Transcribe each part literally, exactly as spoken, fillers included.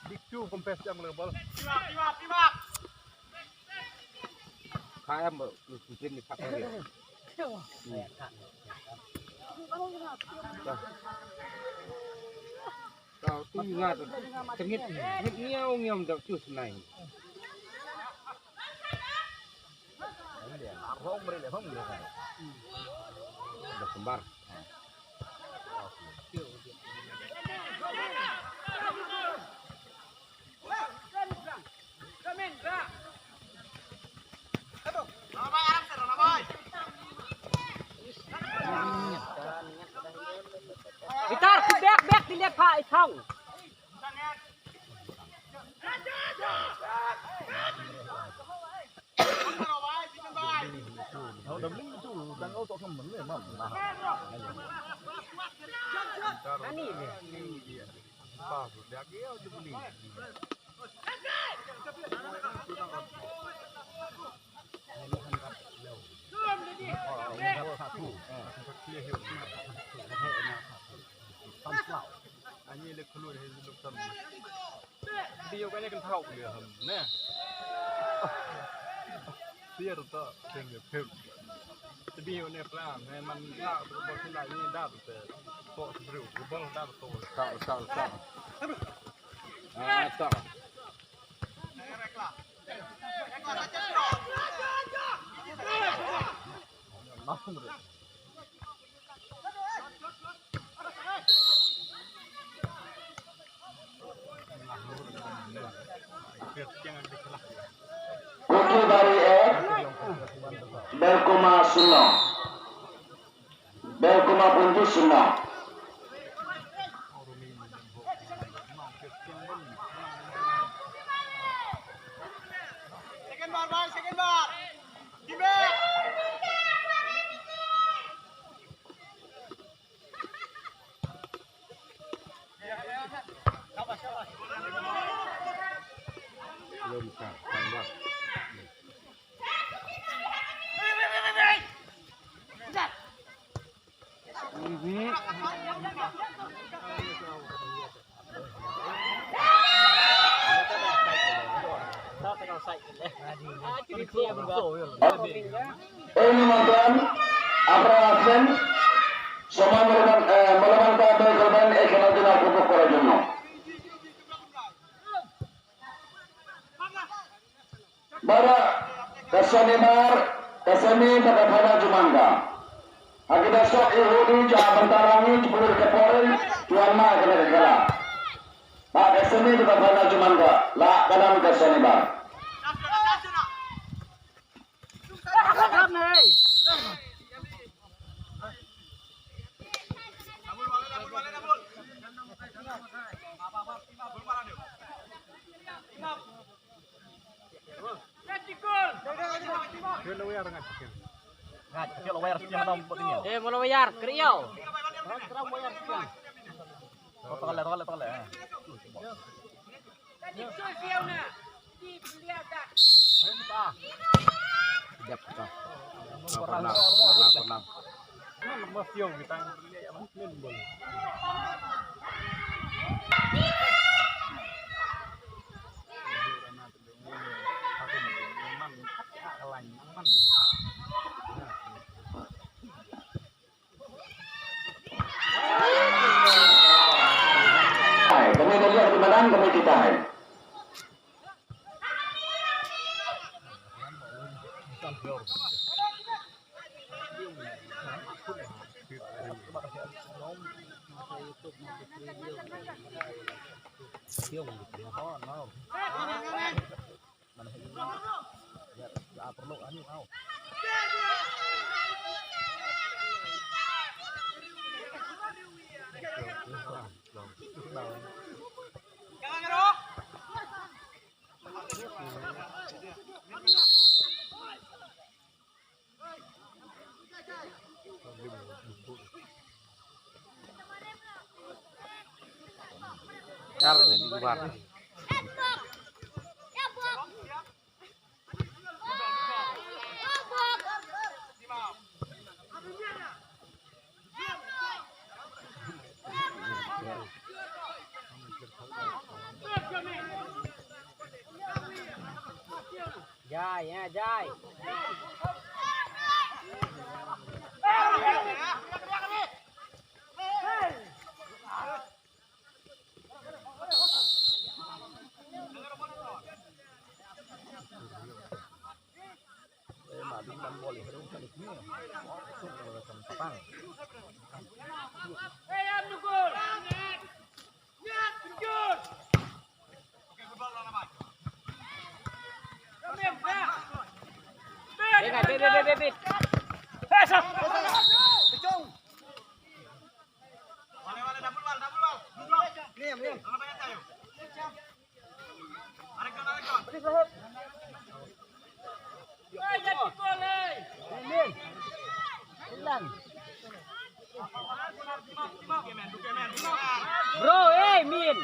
Diktu kempes jam le bol. Kaya mo lu tutin ni pakai dia. Kau tu ngat tengit ngit ngiau ngiau dak tu senai. Dah kembar. Bitar, tu bek bek di lepa itau. Ani le khulu he luk tam. Bi yo kane kan thau le ham ne. Siar to thing le phim. Bi yo ne pra ne man la to bo sila ni da to. To bru bo da to. Sa sa sa. Ah, sa. Kutubari ek, Belkoma shunno. Belkoma Punju shunno. Second bar, bhai, second bar. Team back. Ei nimantan, apra asen, soman melaban, eh, melaban ka bai korban, eh, kena jena kubuk kora jeno. Bara ka Sonibar, ka semi bad ka final jumang ka. Ha ki dashok Yahudi jong ka bynta rangi jong ka por, tuan ma ka khela. Ba ka semi bad ka final jumang ka, la ka dang ka Sonibar. Eh, mula wayar keriau. Tole, tole, tole. Dep ka. Pernah, pernah, pernah. Hai, kami melihat di mana, kami kita, hai. Dar deh, di luar. Jai, ya, jai. Bro, eh, Min.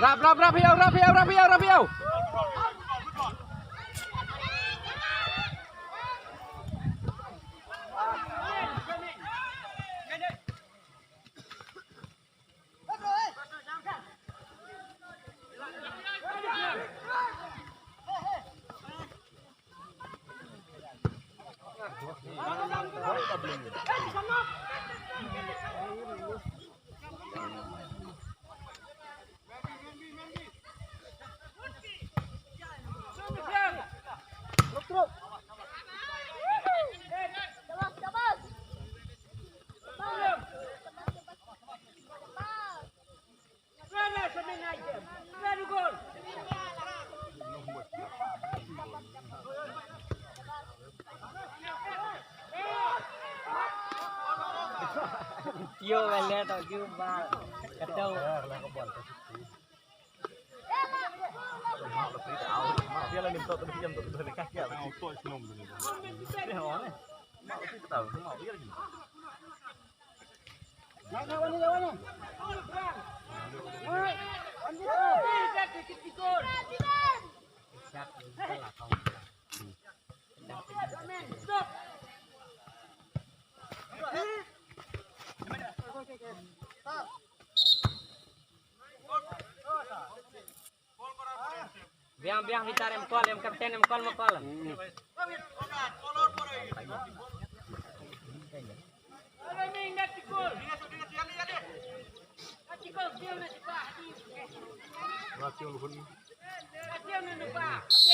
Rap, rap, rap, hiau, rap, hiau, rap, hiau, rap, hiau. Yo, le to ju ba. Kato. Biang, biang, Vitar em call, em captain em call, mo call.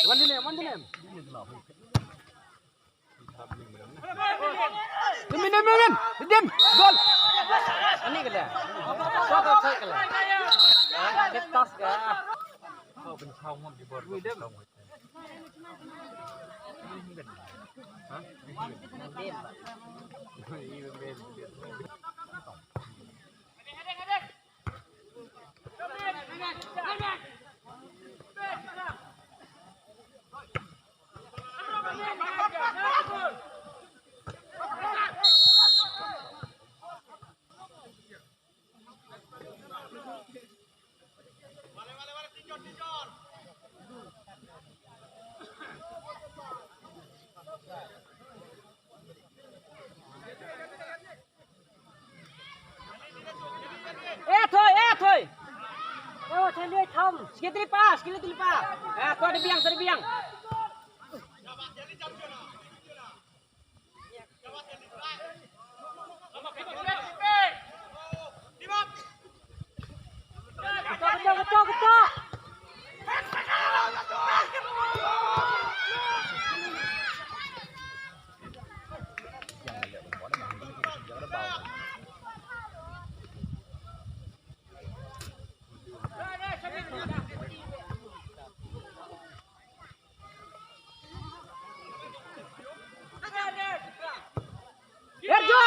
Wan dine, wan dine. Min, min, min, min. Din, gol. Ani kala. Ko ko sai kala. Dia tas ga. Eh, thoi, eh, thoi. Eh, thoi, thoi, thom. Sikit diri pa, sikit diri pa. Eh, thoi, di biang, thoi, di biang. Ketok, ketok, ketok, ketok. Erjo!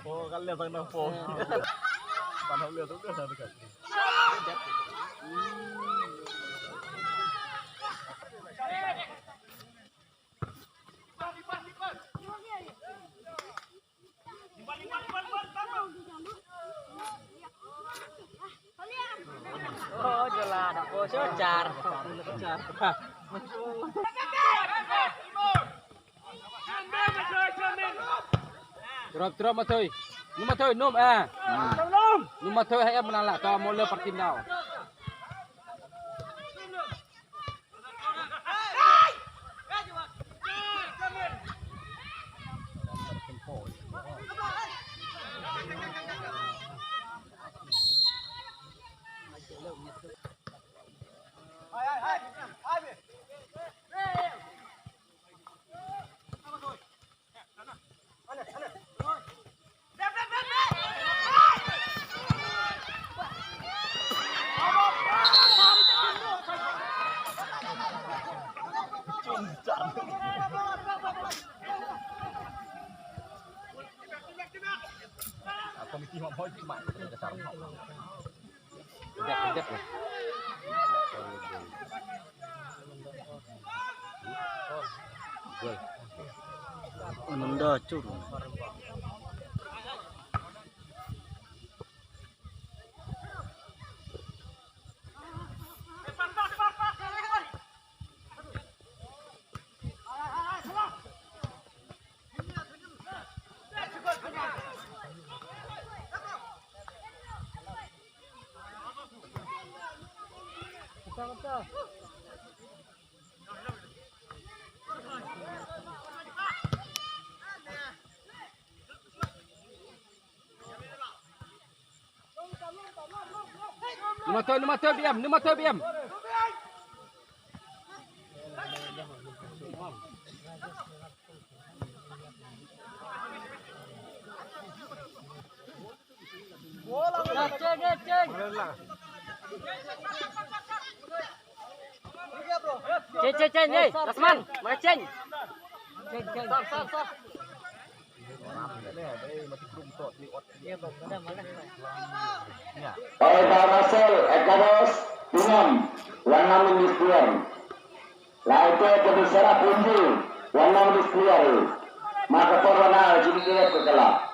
Oh, kan lihat sang nang po. Pan hok lihat tu dah dekat. Oh, jela da po sochar. Drop, drop, Matoi. Num, Matoi, num, eh. Num, Matoi, hai, eh, menala. Tau, mo le partin dau. Komiti ma boy cuma dasar. Ananda cur. Number two, number two B M, number two B M. Ceng, ceng, ceng, hey, Rasman, mari ceng. Ceng, ceng. Oi, ba Marcel, Ekados, Pinam, wan nam in distrian. Lai te ke bisara punji, wan nam distrian. Maka por wana jini ke ke kala.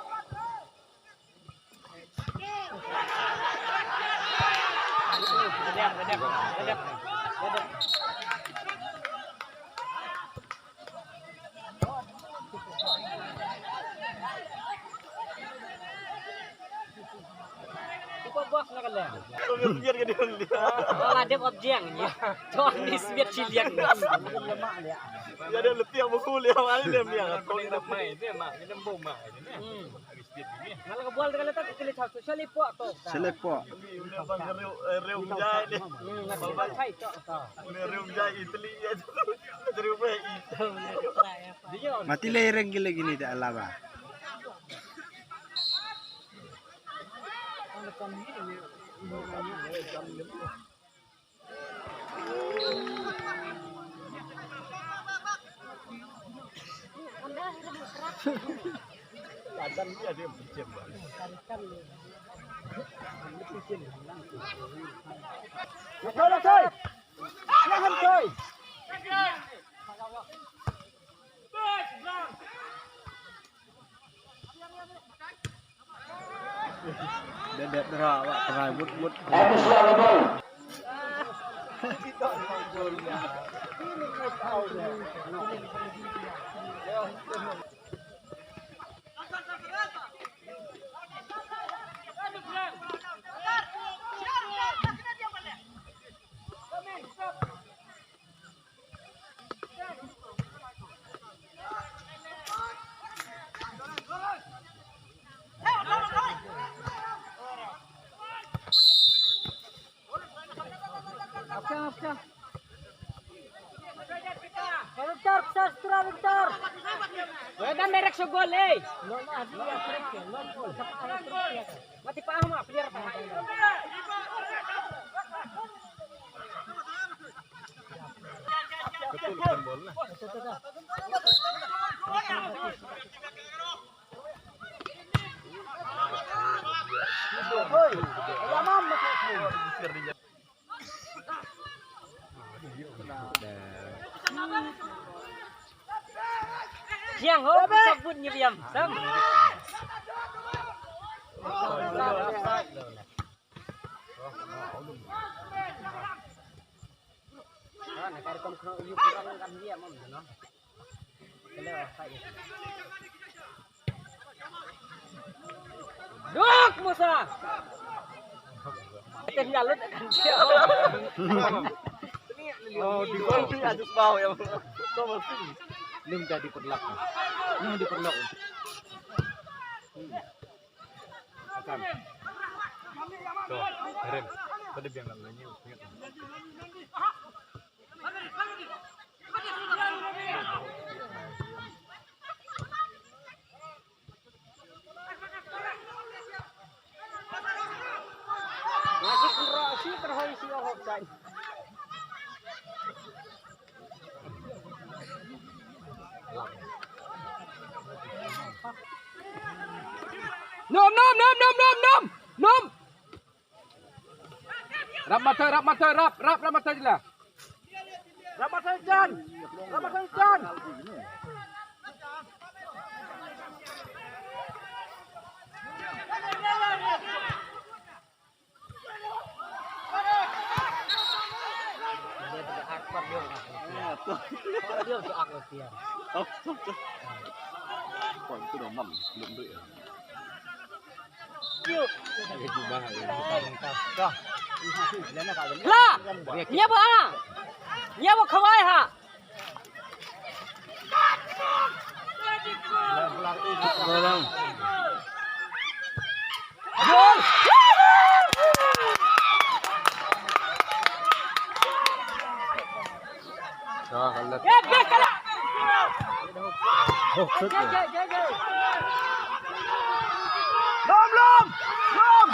Ko bos na kala. Ko bos biar ke dia. Wala dep objeng ni. Tuan ni sbiat cilian. Ya dia letih buku dia wali dia biar. Ko ni dah mai dia mak, dia bom mak. Hmm. Ngala ka bol ka leta ka kili thau tu shalei pok tu. Shalei pok. Reu, reu jai ni. Hmm, ngala ka bol thai tu tu. Reu jai Italy ya. Reu jai Italy. Mati le reng gila gini da alaba. Dep dep dra wa trai mut mut. Victor, Victor, Victor. Wedan direct sa gol, eh. Mati pa, ma player pa. Jiang ho, sabut nyi biam. Sam. Duk, Musa. Teh nyalut kan dia. Oh, di gol tu ada sebau ya. Lim dah diperlak. Lim diperlak. Akan. Tuh, Eren. Tadi biang lam nanya. Nom, nom, nom, nom, nom, nom. Nom. Rap mata, rap mata, rap, rap, rap mata je lah. Rap mata jan. Rap mata jan. Hla! Nia ba ha! Nia ba khawai ha! Gol! Lom, lom, lom.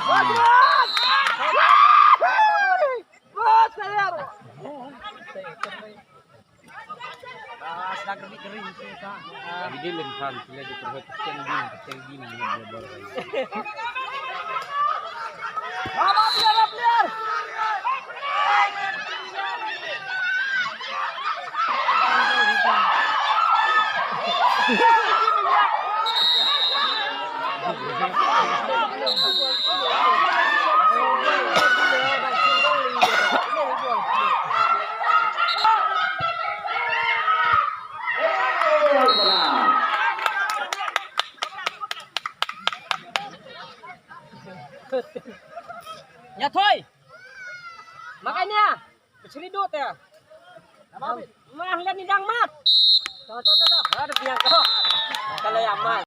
Bas, sayang. Bas, dah kering-kering, susah. Jadi lem kan, sila di perhatian din, perhatian din, dia boleh. Nia thoi. Makai nia. Kachri dut ya. Mah lian ni dang mat. Tuh, tuh, tuh, tuh. Ada biang kau. Kalau yang mat.